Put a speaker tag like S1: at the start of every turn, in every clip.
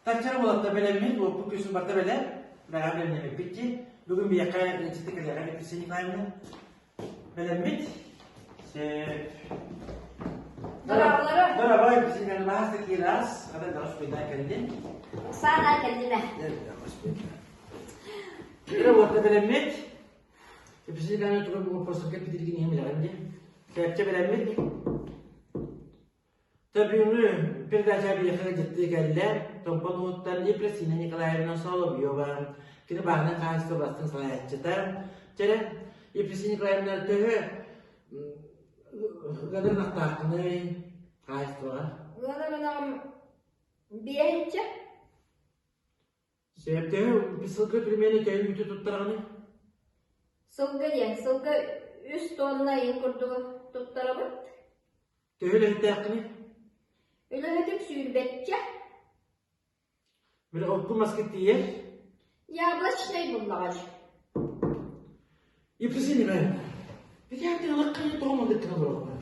S1: Таччара уолатта бэлэммит, уоппут күсүн барта бэлэм. Бэҕэ бэлэмнэммиппит дии. Бүгүн биһиэхэ Ленчитэ кэлиэҕэ Екатерина Николаевна. Бэлэммит. Сөп.
S2: Дорооболору.
S1: Дорообо, Екатерина Николаевна, киирас. Хата дорос куйдаа кэллин.
S2: Оксана кэллимэ.
S1: Кира уотта бэлэммит. Екатерина Николаевна тугу бүгүн постарга питиргин иһин билэҕин дии. Сөпчө бэлэммит. Бүгүҥҥү передача биһиэхэ дьиктии кэллэ. Томпо улууһуттан Ефросинья Николаевна Соловьева, кини бааһынай хаһаайыстыба бастыҥ салайааччыта. Чэрэ, Ефросинья Николаевна төһө ыанар ынахтааххыный хаһаайыстыбаҕа?
S2: Ыанар ынаҕым биэһинчэ.
S1: Сөп, төһө сылга примерно төһө үүтү туттараҕыный?
S2: Сылга диэн, сылга үс тонна ыйын курдугу туттарабыт.
S1: Төһө үлэһиттээххиний?
S2: Үлэһитим сүүрбэччэ.
S1: Били окку маска тиийэр?
S2: Яблочнай буллаҕай.
S1: Епсини бэн. Битээхтин ылаххын тоҕо маннык олороҕун?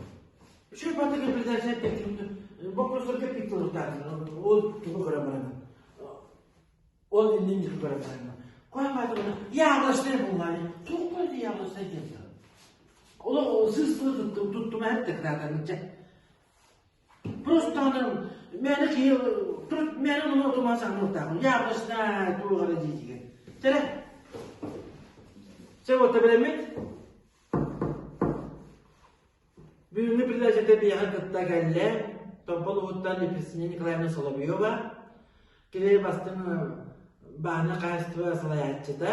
S1: Үчүгэй баатыгар передача эппиттин боппуруостарга эппит тылыктаатын. Ол тугу көрөн баран. Ол иннин диэки көрөн баран. Кой баатыгар яблочнай буллаҕай. Туох көрдü яблочнай диэн. Олох сыыс тылы туттума эттик даатаныча. Просто мээнэ киһи мээнэ ону отуман саҥарыахтаахпын. Яблочнай туох эрэ дии-дии. Чэрэ. Чэ вот билэммит. Бүгүҥҥү передачата биһиэхэ кытта кэллэ. Томпо улууһуттан Ефросинья Николаевна Соловьева. Кини бастыҥ бааһынай хаһаайыстыба салайааччыта.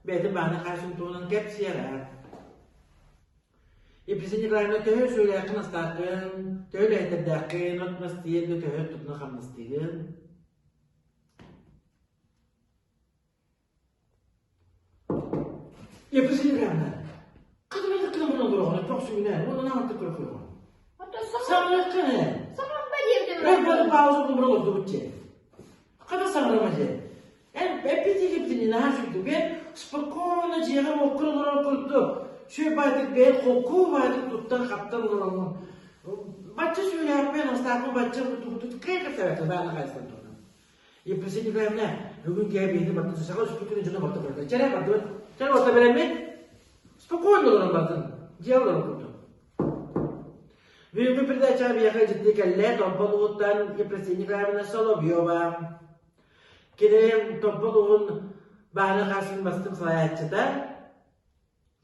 S1: Бэйэтин бааһынай хаһаайыстыбатын туһунан кэпсиэҕэ. Ефросинья Николаевна төһө сүөлээххин-астааххын, төһө үлэһиттэрдээххин, от-мас тиийэн да төһө тутуна хамнастыыгын? Ефросинья Николаевна, хата гынан баран олороҕун, көхсүгүнэн, уонна наһаа көрөхүөҕүн. Саҥарыаххын ээ.
S2: Саҥарба диэбитим.
S1: Өр бары пауза гынан олордубут дьэ. Хата саҥарыма дьэ. Эн эппитигиптини наһаа сүрдүк эн спокойно дьиэҕэ уоккун олорор курдук сүр баайдык бэйэн холку баайдык туттан-хаптан олороҥҥун бачча сүөлээхпин астаахпын бачча тутут кыай кэпсээбэккэ баана хайыстан туран Епписин Николаевна бүгүн киһи биһиги бардын саха үспүт дьоно барда көрдө чэрэ бардыбыт чэрэ орто бэлэммит спокойно олорон бардын дьиэ олорон курдук Бүгүҥҥү передачаҕа биһиэхэ дьиктии кэллэ Томпо улууһуттан Ефросинья Николаевна Соловьева Кини Томпо улууһун бааһынай хаһаайыстыбатын бастыҥ салайааччыта.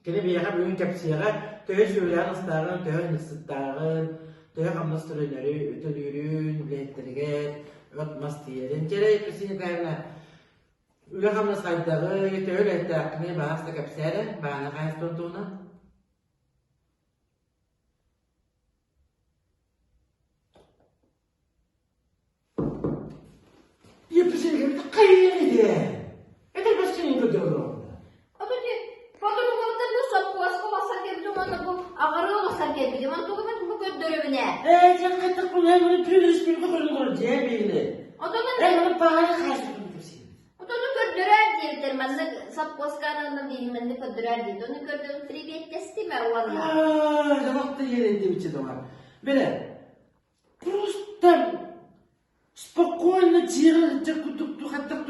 S1: Кини биһиэхэ бүгүн кэпсиэҕэ төһө сүөлээн-астааҕын, төһө ыҥырсыктааҕын, төһө хамнас төлөнөрү, төлүүрүн, үлэһиттэригэр от-мас тиийэрин. Чэрэ Ефросинья Николаевна, үлэ-хамнас хайдаҕый, төһө үлэһиттээххиний, баҕас да кэпсээ эрэ, бааһынай хаһаайыстыбатын туһунан.
S2: Подругабыта бу сопхуоска олохсон кэлбитим уонна бу аҕарыы олохсон кэлбитим. Онтугу мен бу көрдөрөбүн ээ. Отону көрдөрөөр диэбиттэр маннык сопхуоска ананна диэни маннык көрдөрөөр диэбит. Ону көрдөрөн приветтэстим ээ уонна.
S1: Просто спокойно дьиэҕэ сылдьар курдук хайдах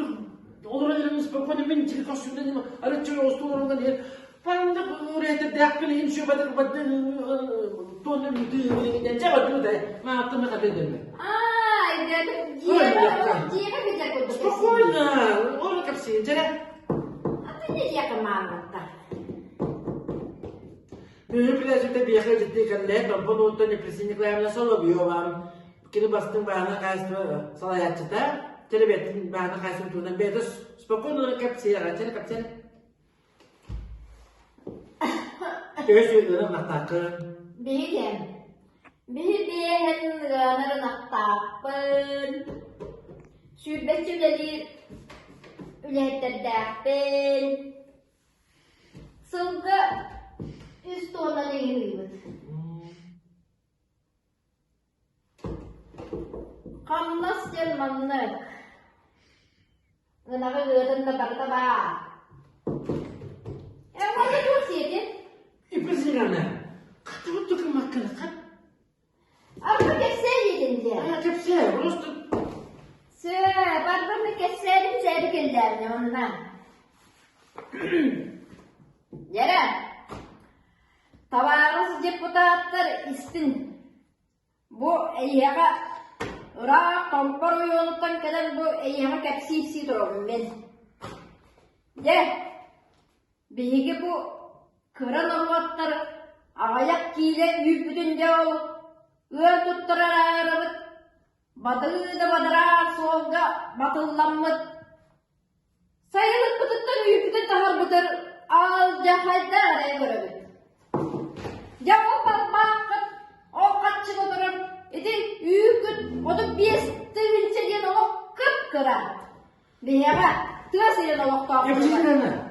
S1: олорон эрэн спокойно мин дьиэ көрсүмнэн арыччы остуол олорон иһэр панда урээтэрдээхпин иһин сүөбэтэр туонна мүтүү дьэ бардыы да мааттымы хатыдымы
S2: Аа, дьиэҕэ дьиэҕэ сылдьар курдук.
S1: Спокойно, ону кэпсиин дьэрэ.
S2: Аты дьиэҕэ маамматта.
S1: Бүгүн билээччитэ биһиэхэ итинник кэллэ, Томпо улууһуттан Ефросинья Николаевна Соловьева, кини бастыҥ бааһынай хаһаайыстыба салайааччыта, чэрэ бэйэтин бааһынай хаһаайыстыбатын туһунан бэйэтэ спокойно кэпсиэҕэ, чэрэ кэпсээн. Төһө сүөһүлэрин ынахтааххын?
S2: Биһиги биһи биэһин ыанар ынахтаахпын, сүүрбэччэ үлэлиир үлэһиттэрдээхпин, Сылга үс туоннаны ыйыыбыт. Хамнас диэн маннык. Ынаҕы ыатын да барыта баар. Э, уонна туох сиэтин?
S1: Ипписигана. Хатыбыт тукумаккын хат.
S2: Арба кэпсээ диэтин диэн.
S1: Кэпсээ, просто
S2: Сөө, барбыт. кэпсээри кэллээбинэ онно. Дьэрэ, табаарыс депутаттар истин Бу эйиэхэ ыраах Томпо оройуонуттан кэлэн бу эйиэхэ кэпсии-ипсии турабын мин. Дьэ, биһиги бу кыра норуоттар аҕыйах киилэ үүппүтүн дьэ ол ыар туттарар аарабыт, бадыы да бадараан суолга батылламмыт Сайылыкпытыттан үүппүтүн таһарбытыр алдьархайдаах эрэ көрөбүт. Дьэ ол балбааххыт, ол хаччыга олорон ити үүкүт 35 тыһыынча диэн олох кып-кыра. Биһиэхэ тыа сирин олохтоохторугар.